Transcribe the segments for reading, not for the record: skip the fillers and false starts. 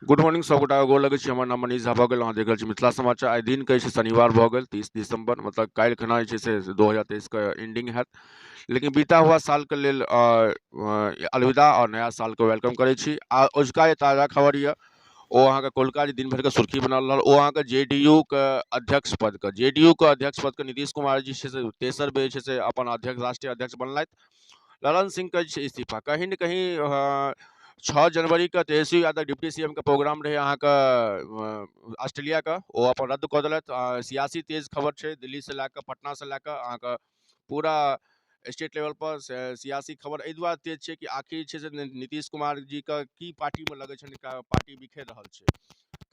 Good morning सब गोटा गोर लगै छी। हमर नाम मनीष झा भऽ गेल। अहाँ देख रहल छी मिथिला समाचार। आइ दिन कहै छै शनिवार भऽ गेल 30 दिसंबर, मतलब काल्हि खना जे छै से 2023 के एंडिंग हैत, लेकिन बीता हुआ सालके लेल अलविदा आओर नया सालके welcome करै छी। आ अजुका जे ताजा खबर यऽ, ओ अहाँके कोलका जे दिन भरिके सुर्खी बनल रहल, ओ अहाँके जेडीयू के अध्यक्ष पदके, जेडीयू के अध्यक्ष पदके नीतीश कुमार जी छै से तेसर बेर जे छै से अपन अध्यक्ष, राष्ट्रीय अध्यक्ष बनलथि। ललन सिंहके जे छै इस्तीफा कहीं ने कहीं। 6 जनवरीके तेजस्वी यादव डिप्टी सीएम के प्रोग्राम रहै अहाँके ऑस्ट्रेलियाके, ओ अपन रद्द कऽ देलथि। सियासी तेज खबर छै। दिल्लीसँ लए कऽ, पटनासँ लए कऽ अहाँके पूरा स्टेट लेवल पर सियासी खबर एहि दुआरे तेज छै कि आखिर छै से नीतीश कुमार जीके की पार्टीमे लगै छनि पार्टी बिखरि रहल छै।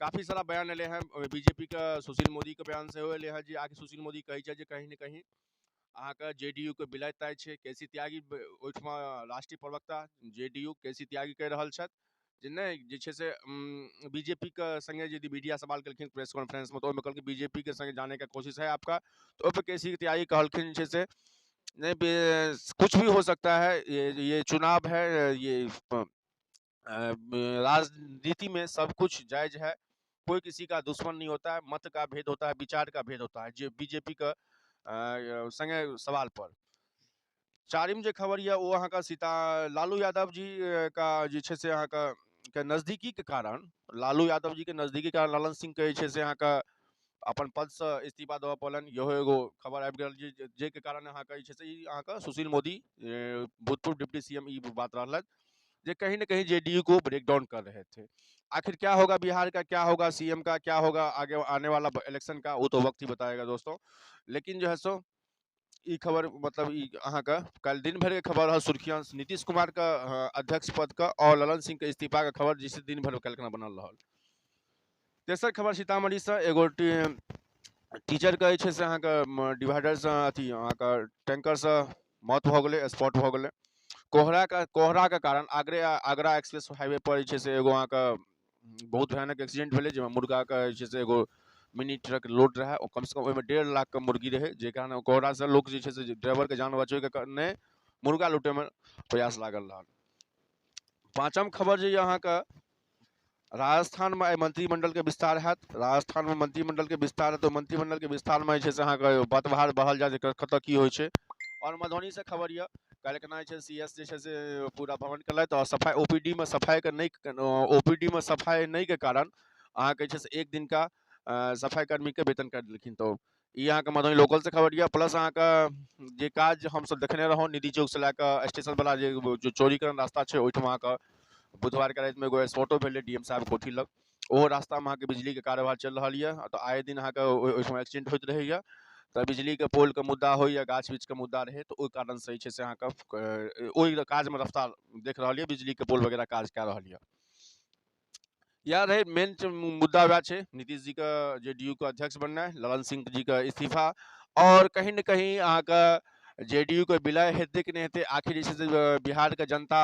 काफी सारा बयान एलै हँ। बीजेपीके सुशील मोदीके बयान सेहो एलै हँ, जे आखिर सुशील मोदी कहै छै जे कहीं ने कहीं अहाँके जेडीयू के विलय तय छै। के सी त्यागी ओहिठमा राष्ट्रीय प्रवक्ता जेडीयू के सी त्यागी कहि रहल छथि जे नहि, जे छै से बीजेपी के संगे यदि मीडिया सवाल केलखिन प्रेस कॉन्फ्रेंसमे, तऽ ओहिमे कहलखिन, "बीजेपी के संगे जाने का कोशिश है आपका?" तऽ ओहिपर के सी त्यागी कहलखिन जे छै से नहीं, कुछ भी हो सकता है, ये चुनाव है, ये राजनीति में सब कुछ जायज है, कोई किसी का दुश्मन नहीं होता है, मत का भेद होता है, विचार का भेद होता है, जे बीजेपी के संगे सवाल पर। चारिम जे खबर यऽ, ओ अहाँके सीता लालू यादव जी का जे छै से अहाँके के नजदीकीके कारण, लालू यादव जी के नजदीकी कारण ललन सिंह के जे छै से अहाँके अपन पदसँ इस्तीफा देबऽ पड़लनि। इहो एगो खबर आबि गेल जे जाहिके कारण अहाँके जे छै से ई अहाँके सुशील मोदी, भूतपूर्व डिप्टी सीएम, ई बात रहलथि जे कहीं ना कहीं जेडीयू को ब्रेक डाउन कर रहे थे। आखिर क्या होगा बिहार का, क्या होगा सीएम का, क्या होगा आगे आने वाला इलेक्शन का, वो तो वक्त ही बताएगा दोस्तों। लेकिन जो है सो ई खबर, मतलब ई अहाँके काल्हि दिन भरिके खबर रहल सुर्खियाँ, नीतीश कुमार के अध्यक्ष पद के और ललन सिंह के इस्तीफा के खबर जिसे दिन भरि काल्हि बनल रहल। तेसर खबर सीतामढ़ीसँ, एगो टीचरके जे छै से अहाँके डिवाइडरसँ अथी अहाँके टैंकरसँ मौत भऽ गेलै, स्पॉट भऽ गेलै। कोहराके कारण आगरे आगरा एक्सप्रेस हाईवे पर जे छै से एगो अहाँके बहुत भयानक एक्सीडेंट भेलै, जाहिमे मुर्गाके जे छै से एगो मिनी ट्रक लोड रहै। ओ कमसँ कम ओहिमे 1.5 लाखके मुर्गी रहै, जाहि कारण कोहरासँ लोक जे छै से ड्राइवरके जान बचबैके नहि, मुर्गा लूटैमे प्रयास लागल रहल। पाँचम खबर जे यऽ अहाँके, राजस्थानमे आइ मंत्रिमंडलके विस्तार हैत। राजस्थानमे मंत्रिमंडलके विस्तार हेतै। मंत्रिमंडलके विस्तारमे जे छै से अहाँके पदभार बढ़ल जाय, कतऽ की होइ छै। आओर मधुबनीसँ खबर यऽ, काल्हि केना जे छै सी एस जे छै से पूरा भ्रमण केलथि आओर सफाइ ओपीडीमे सफाइके नहि, ओपीडीमे सफाइ नहि के कारण अहाँके जे छै से एक दिनका सफाइ कर्मीके वेतन काटि देलखिन। तऽ ई अहाँके मधुबनी लोकलसँ खबर यऽ। प्लस अहाँके जे काज हमसब देखने रहौं, निधि चौकसँ लए कऽ स्टेशनवला जे चौड़ीकरण रास्ता छै, ओहिठाम अहाँके बुधवारके रातिमे एगो स्पॉटो भेलै डीएम साहब कोठी लग। ओहो रास्तामे अहाँके बिजलीके कारोबार चलि रहल यऽ, तऽ आए दिन अहाँके ओहिठाम एक्सीडेंट होइत रहैए। तऽ बिजलीके पोलके मुद्दा होइए, गाछ वृक्षके मुद्दा रहै, तऽ ओहि कारणसँ जे छै से अहाँके ओहि काजमे रफ्तार देख रहल यऽ, बिजलीके पोल वगैरह काज कए रहल यऽ। इएह रहै मेन मुद्दा। वएह छै नीतीश जीके जेडीयू के अध्यक्ष बननाइ, ललन सिंह जीके इस्तीफा आओर कहीं ने कहीं अहाँके जेडीयू के विलय हेतै कि नहि हेतै। आखिर जे छै से बिहारके जनता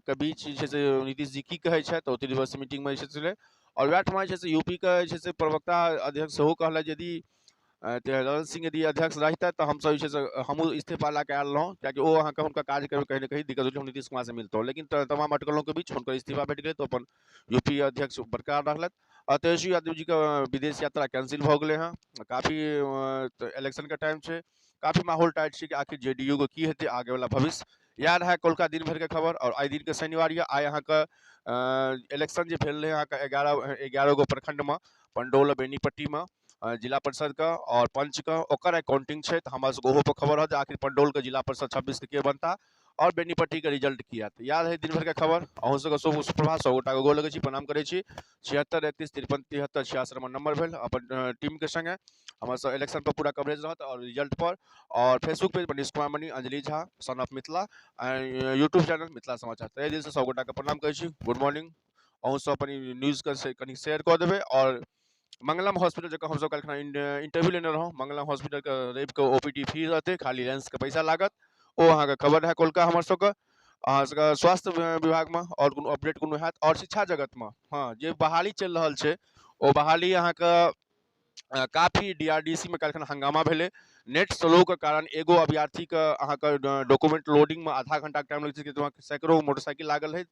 के बीच जे छै से नीतीश जी की कहै छथि, ओ त्रिदिवसीय मीटिंगमे जे छै से। आओर वएह ठमा जे छै से यूपी के जे छै से प्रवक्ता अध्यक्ष सेहो कहलथि, यदि ललन सिंह यदि अध्यक्ष रहितथि तऽ हमसब जे छै से हमहूँ इस्तीफा लए कऽ आयल रहौं, कियाकि ओ अहाँके हुनका काज करैमे कहीं ने कहीं दिक्कत होइ छै, हम नीतीश कुमारसँ मिलतहुँ। लेकिन तमाम अटकलों बीच हुनकर इस्तीफा भेट गेलै, तऽ अपन यूपी अध्यक्ष बरकरार रहलथि। आ तेजस्वी यादव जीके विदेश यात्रा कैंसिल भऽ गेलै हँ। काफी इलेक्शनके टाइम छै, काफी माहौल टाइट छै कि आखिर जेडीयू के की हेतै आगेवला भविष्य। इएह रहै कोलका दिन भरिके खबर। आओर आइ दिनके शनिवार यऽ। आइ अहाँके इलेक्शन जे भेल रहै अहाँके 11 11 गो प्रखंडमे, पंडौल, बेनीपट्टीमे जिला परिषदके आओर पंचके, ओकर आइ काउंटिंग छै। तऽ हमरा सबके ओहो पर खबर रहत जे आखिर पंडौलके जिला परिषद 26 के के बनता आओर बेनीपट्टीके रिजल्ट की आयत। इएह रहै दिन भरिके खबर। अहूँ सबके शुभ सुप्रभात। सब गोटाके गोर लगै छी, प्रणाम करै छी। 7631537386 हमर नंबर भेल। अपन टीमके संगे हमर सब इलेक्शन पर पूरा कवरेज रहत आओर रिजल्ट पर। आओर Facebook page Manish Kumar Mani, Anjali Jha, son of Mithila, YouTube channel Mithila समाचार। तहे दिलसँ सब गोटाके प्रणाम करै छी। Good morning. अहूँ सब अपन न्यूजके कनि शेयर कऽ देबै। आओर मंगलम हॉस्पिटल, जकर हमसब काल्हि खना इंटरव्यू लेने रहौं, मंगलम हॉस्पिटलके रविके ओपीडी फ्री रहतै, खाली लेंसके पैसा लागत। ओ अहाँके खबर रहए कोलका हमर सबके। अहाँ सबके स्वास्थ्य विभागमे आओर कोनो अपडेट कोनो हैत। आओर शिक्षा जगतमे हँ जे बहाली चलि रहल छै, ओ बहाली अहाँके काफी डीआरडीसी मे काल्हिखन हंगामा भेलै। नेट स्लो के कारण एगो अभ्यर्थीके अहाँके डॉक्यूमेंट लोडिंगमे आधा घंटाके टाइम लगै छै, सैकड़ों मोटरसाइकिल लागल रहै।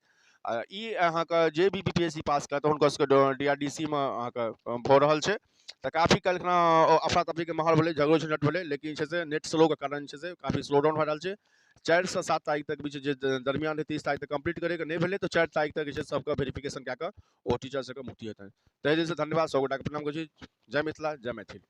आ ई अहाँके जे भी BPSC पास करत हुनकर सबके DRDC मे अहाँके भऽ रहल छै। तऽ काफी काल्हि खना अफरा तफरीके माहौल भेलै, झगड़ो झंझट भेलै, लेकिन जे छै से नेट स्लोके कारण जे छै से काफी स्लो डाउन भऽ रहल छै। 4 से 7 तारीख तक बीच जे दरमियान रहै, 30 तारीख तक कम्प्लीट करैके नहि भेलै तऽ 4 तारीख तक जे छै सबके वेरिफिकेशन कए कऽ ओ टीचर सबके मुक्ति हेतनि। तहि दिलसँ धन्यवाद, सब गोटाके प्रणाम करै छी। जय मिथिला, जय मैथिल।